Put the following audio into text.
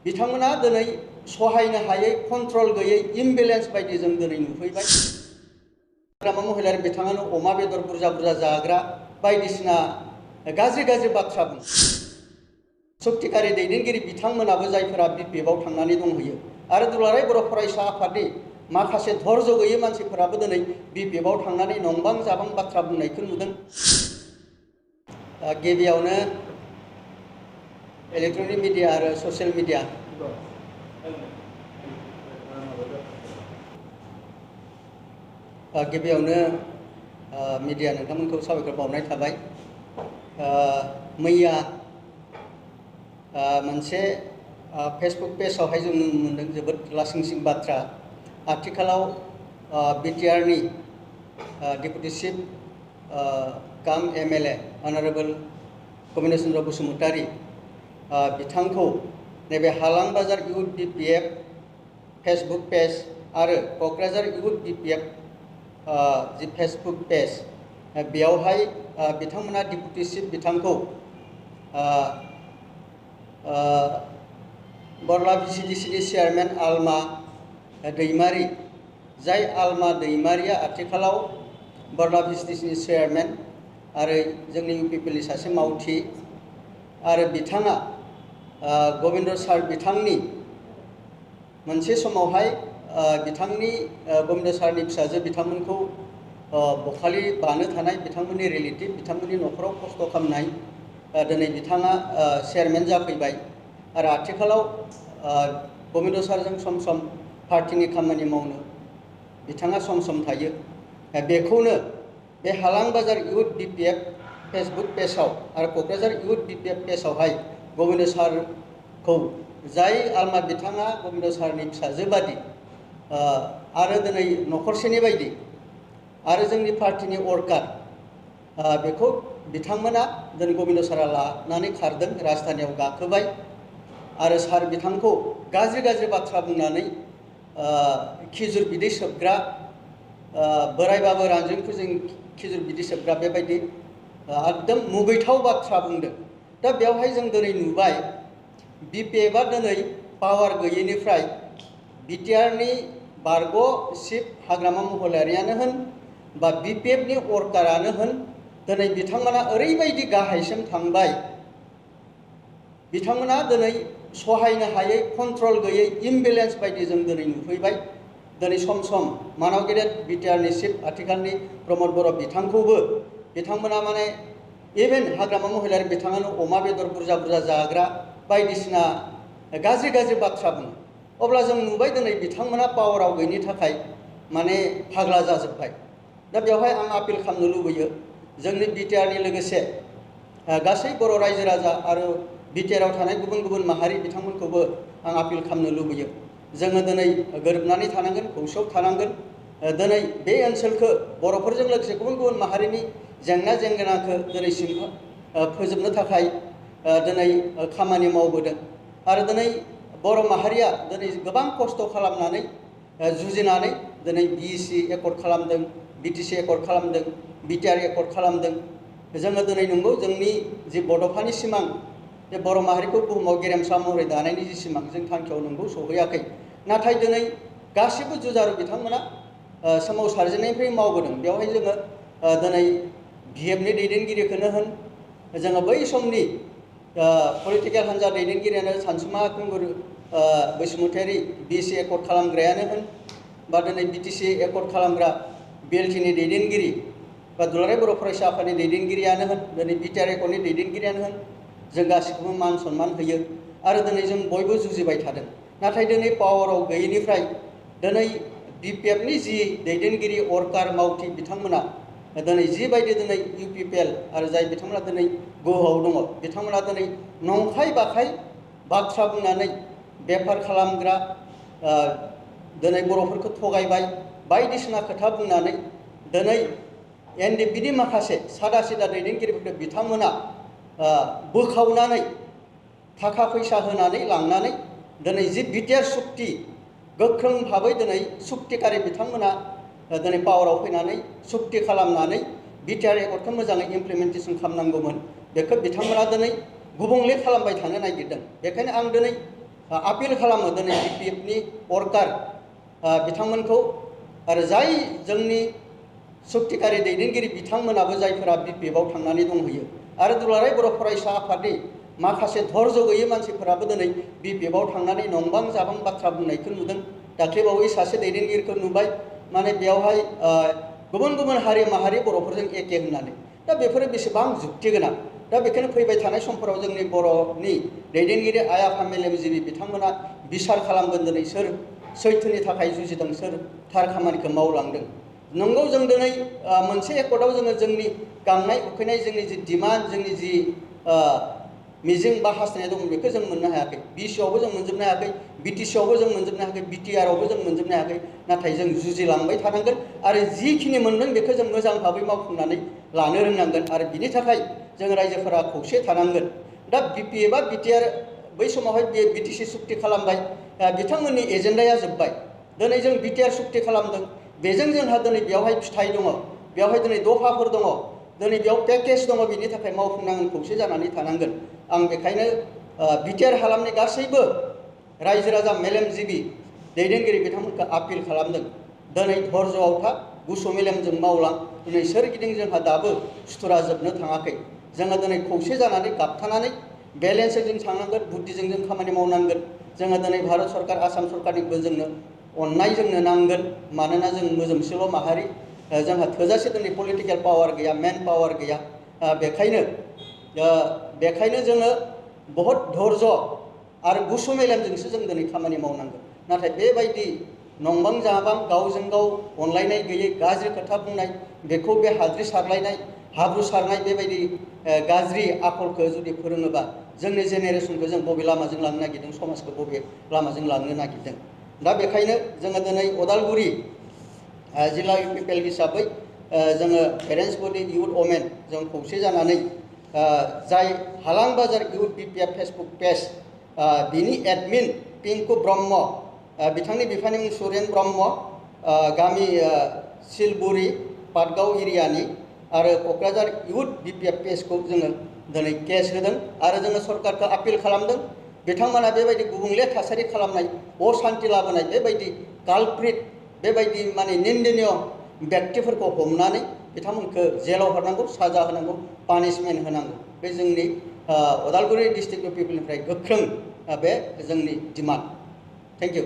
बिथांमोना दिनै सहायनो हायै कन्ट्रल गैयै इमबेलेन्स बायदि जों दिनै नुफैबाय। हाग्रामा महिलारि बिथाङानो अमा बेदर बुरजा बुरजा जाग्रा बायदिसिना गाज्रि गाज्रि बाथ्रा बुङो। सक्तिकारि दैदेनगिरि बिथांमोनाबो जायफोरा बिपिएफआव थांनानै दंहैयो आरो दुलाराय बर' फरायसा आफादनि माखासे धर्ज गैयै मानसिफोराबो दिनै बिपिएफआव थांनानै नंबां जाबां बाथ्रा बुंनायखौ नुदों। गिबियावनो इलेक्ट्रनिक मिडिया आरो ससियेल मिडिया गिबियावनो मिडिया नोंथांमोनखौ साबायखर बावनाय थाबाय। मैया मोनसे फेसबुक पेजावहाय जों नुनो मोन्दों जोबोद लासिंसिं बाथ्रा। आथिखालाव बिटिआरनि डेपुटि चिफ काम एमएलए अनारेबल गबिन्द चन्द्र बसुमतारी बिथांखौ नैबे हालां बाजार इउथ बिपिएफ फेसबुक पेज आरो क'क्राझार इउथ बिपिएफ जि फेसबुक पेज बेयावहाय बिथांमोना डेपुटि चिफ बिथांखौ बरला भिसिडिसिनि चेयारमेन आलमा दैमारि, जाय आलमा दैमारिया आथिखालाव बरला भिसिडिसिनि चेयारमेन आरो जोंनि इउपिपिएलनि सासे मावथि, आरो बिथाङा गबिन्द सार बिथांनि मोनसे समावहाय बिथांनि गबिन्द सारनि फिसाजो बिथांमोनखौ बखालि बानो थानाय बिथांमोननि रिलेटिभ बिथांमोननि न'खराव खस्थ' खालामनाय दिनै बिथाङा चेयारमेन जाफैबाय आरो आथिखालाव गबिन्द सारजों सम सम पार्टिनि खामानि मावनो बिथाङा सम सम थायो। बेखौनो बे हालां बाजार इउथ बिपिएफ फेसबुक पेजाव आरो क'क्राझार इउथ बिपिएफ पेजावहाय गबिन्द सारखौ जाय आलमा बिथाङा गबिन्द सारनि फिसाजो बादि आरो दिनै न'खरसेनि बायदि आरो जोंनि पार्टिनि वर्कार बेखौ बिथांमोना दिनै गबिन्द सारा लानानै खारदों, राजधानियाव गाखोबाय आरो सार बिथांखौ गाज्रि गाज्रि बाथ्रा बुंनानै खिजुर बिदै सोबग्रा बोरायबाबो रानजोंखौ जों खिजुर बिदै सोबग्रा बेबायदि एकदम मुगैथाव बाथ्रा बुंदों। दा बेवहाय जों दिनै नुबाय बिपिएफआ दिनै पावार गैयैनिफ्राय बिटिआरनि बारग' चिफ हाग्रामा महिलारियानो होन बा बिपिएफनि वर्कारानो होन दिनै बिथांमोना ओरैबायदि गाहायसिम थांबाय, बिथांमोना दिनै सहायनो हायै कन्ट्रल गैयै इमबेलेन्स बायदि जों दिनै नुफैबाय। दिनै सम सम मानाव गेदेर बिटिआरनि चिफ आथिखालनि प्रमद बर' बिथांखौबो बिथांमोना माने इभेन हाग्रामा महिलारि बिथाङानो अमा बेदर बुरजा बुरजा जाग्रा बायदिसिना गाज्रि गाज्रि बाथ्रा बुङो। अब्ला जों नुबाय दिनै बिथांमोना पावाराव गैयिनि थाखाय माने फाग्ला जाजोब्बाय। दा बेवहाय आं आपिल खालामनो लुबैयो जोंनि बिटिआरनि लोगोसे गासै बर' रायजो राजा आरो बिटिआराव थानाय गुबुन गुबुन माहारि बिथांमोनखौबो आं आपिल खालामनो लुबैयो जोङो दिनै गोरोबनानै थानांगोन, खौसेयाव थानांगोन। दिनै बे ओनसोलखौ बर'फोरजों लोगोसे गुबुन गुबुन माहारिनि जेंना जेंगोनाखौ दिनैसिम फोजोबनो थाखाय दिनै खामानि मावबोदों आरो दिनै बर' माहारिया दिनै गोबां खस्थ' खालामनानै जुजिनानै दिनै बिइसि एकर्ड खालामदों, बिटिसि एकर्ड खालामदों, बिटिआर एकर्ड खालामदों। जोङो दिनै नंगौ जोंनि जि बड'फानि सिमां, बे बर' माहारिखौ बुहुमाव गेरेमसा महरै दानायनि जि सिमां जों थांखियाव नंगौ सहैयाखै, नाथाय दिनै गासिबो जुजारु बिथांमोना सोमावसारजेननायनिफ्राय मावबोदों। बेवहाय जोङो दिनै भिएफनि दैदेनगिरिखौनो होन, जोङो बै समनि पलिटिकेल हान्जा दैदेनगिरियानो सानसुमा खुंगुर बसुमतारी बिएसि एकर्ड खालामग्रायानो होन, बा दिनै बिटिसि एकर्ड खालामग्रा बिएलटिनि दैदेनगिरि बा दुलाराय बर' फरायसा आफादनि दैदेनगिरियानो होन, दिनै बिटिआर एकर्डनि दैदेनगिरियानो होन, जों गासिखौबो मान सनमान होयो आरो दिनै जों बयबो जुजिबाय थादों। नाथाय दिनै पावाराव गैयैनिफ्राय दिनै बिपिएफनि जि दैदेनगिरि वर्कार मावथि बिथांमोना दिनै जिबायदि दिनै इउपिपिएल आरो जाय बिथांमोना दिनै गोहोआव दङ बिथांमोना दिनै नंखाय बाखाय बाथ्रा बुंनानै बेफार खालामग्रा दिनै बर'फोरखौ थगायबाय बायदिसिना खोथा बुंनानै दिनै एनडिएफबिनि माखासे सादा सिदा दैदेनगिरिफोरखौ बिथांमोना बोखावनानै थाखा फैसा होनानै लांनानै दिनै जि बिटिआर सुक्ति गोख्रों भाबै दिनै सुक्तिकारि बिथांमोना दिनै पावाराव फैनानै सुक्ति खालामनानै बिटिआर एकर्डखौ मोजाङै इमप्लिमेन्टेसन खालामनांगौमोन, बेखौ बिथांमोना दिनै गुबुंले खालामबाय थानो नागिरदों। बेखायनो आं दिनै आपिल खालामो दिनै BPFनि वर्कार बिथांमोनखौ आरो जाय जोंनि सक्तिकारि दैदेनगिरि बिथांमोनाबो जायफोरा BPFआव थांनानै दंहैयो आरो दुलाराय बर' फरायसा आफादनि माखासे धर्ज गैयै मानसिफोराबो दिनै BPFआव थांनानै नंबां जाबां बाथ्रा बुंनायखौ नुदों। दाख्लैबावै सासे दैदेनगिरिखौ नुबाय माने बेयावहाय गुबुन गुबुन हारि माहारि बर'फोरजों एखे होननानै। दा बेफोरो बेसेबां जुक्ति गोनां। दा बेखायनो फैबाय थानाय समफोराव जोंनि बर'नि दैदेनगिरि आइ आफा मेलेमजिबि बिथांमोना बिसार खालामगोन दिनै सोर सैथोनि थाखाय जुजिदों, सोर थार खामानिखौ मावलांदों। नंगौ जों दिनै मोनसे एकर्डआव जोङो जोंनि गांनाय उखैनाय जोंनि जि डिमान्ड जोंनि जि मिजिं बा हास्थायनाय दं बेखौ जों मोननो हायाखै। BC आवबो जों मोनजोबनो हायाखै, BTC आवबो जों मोनजोबनो हायाखै, BTR आवबो जों मोनजोबनो हायाखै। नाथाय जों जुजिलांबाय थानांगोन आरो जिखिनि मोनदों बेखौ जों मोजां भाबै मावफुंनानै लानो रोंनांगोन आरो बिनि थाखाय जों रायजोफोरा खौसे थानांगोन। दा BPF बा BTR बै समावहाय BTC सुक्ति खालामबाय, बिथांमोननि एजेन्डाया जोब्बाय। दिनै जों BTR सुक्ति खालामदों, बेजों जोंहा दिनै बेयावहाय फिथाइ दङ, बेयावहाय दिनै दफाफोर दङ, दिनै बेयाव पेकेज दङ, बिनि थाखाय मावफुंनांगोन, खौसे जानानै थानांगोन। आं बेखायनो BTR हालामनि गासैबो रायजो राजा मेलेमजिबि दैदेनगिरि बिथांमोनखौ आपिल खालामदों दिनै धर्जआव था, गुसु मेलेमजों मावलां। दिनै सोरगिदिं जोंहा दाबो सुथुरा जोबनो थाङाखै। जोङो दिनै खौसे जानानै गाबथानानै बेलेन्सजों जों थांनांगोन, बुद्धिजों जों खामानि मावनांगोन। जोङो दिनै भारत सरकार आसाम सरकारनिबो जोंनो अननाय जोंनो नांगोन, मानोना जों मोजोमसेल' माहारि, जोंहा थोजासे दिनै पलिटिकेल पावार गैया, मेन पावार गैया। बेखायनो जोङो बहुत धर्ज आरो गुसु मेलेमजोंसो जों दिनै खामानि मावनांगोन। नाथाय बेबायदि नंबां जाबां गावजों गाव अनलायनाय गैयै गाज्रि खोथा बुंनाय, बेखौ बे हाद्रि सारलायनाय हाब्रु सारनाय बेबायदि गाज्रि आखलखौ जुदि फोरोङोबा जोंनि जेनेरेसनखौ जों बबे लामाजों लांनो नागिरदों, समाजखौ बबे लामाजों लांनो नागिरदों। दा बेखायनो जोङो दिनै उदालगुरि जिल्ला UPPL हिसाबै जोङो पेरेन्टस बडि इउथ वमेन जों खौसे जानानै जाय हालां बाजार इउथ BPF फेसबुक पेज बिनि एडमिन पिंकु ब्रह्म, बिथांनि बिफानि मुं सुरेन ब्रह्म, गामि सिलबुरि पाटगाव एरियानि, आरो क'क्राझार इउथ BPF पेजखौ जोङो दिनै केस होदों आरो जोङो सरकारखौ आपिल खालामदों बिथांमोना बेबायदि गुबुंले थासारि खालामनाय, असान्ति लाबोनाय बेबायदि कालप्रिट बेबायदि माने निन्दनीय व्यक्तिफोरखौ हमनानै बिथांमोनखौ जेलाव हरनांगौ, साजा होनांगौ, पानिशमेन्ट होनांगौ। बे जोंनि उदालगुरि डिस्ट्रिक्ट UPPLनिफ्राय गोख्रों बे जोंनि डिमान्ड। Thank you.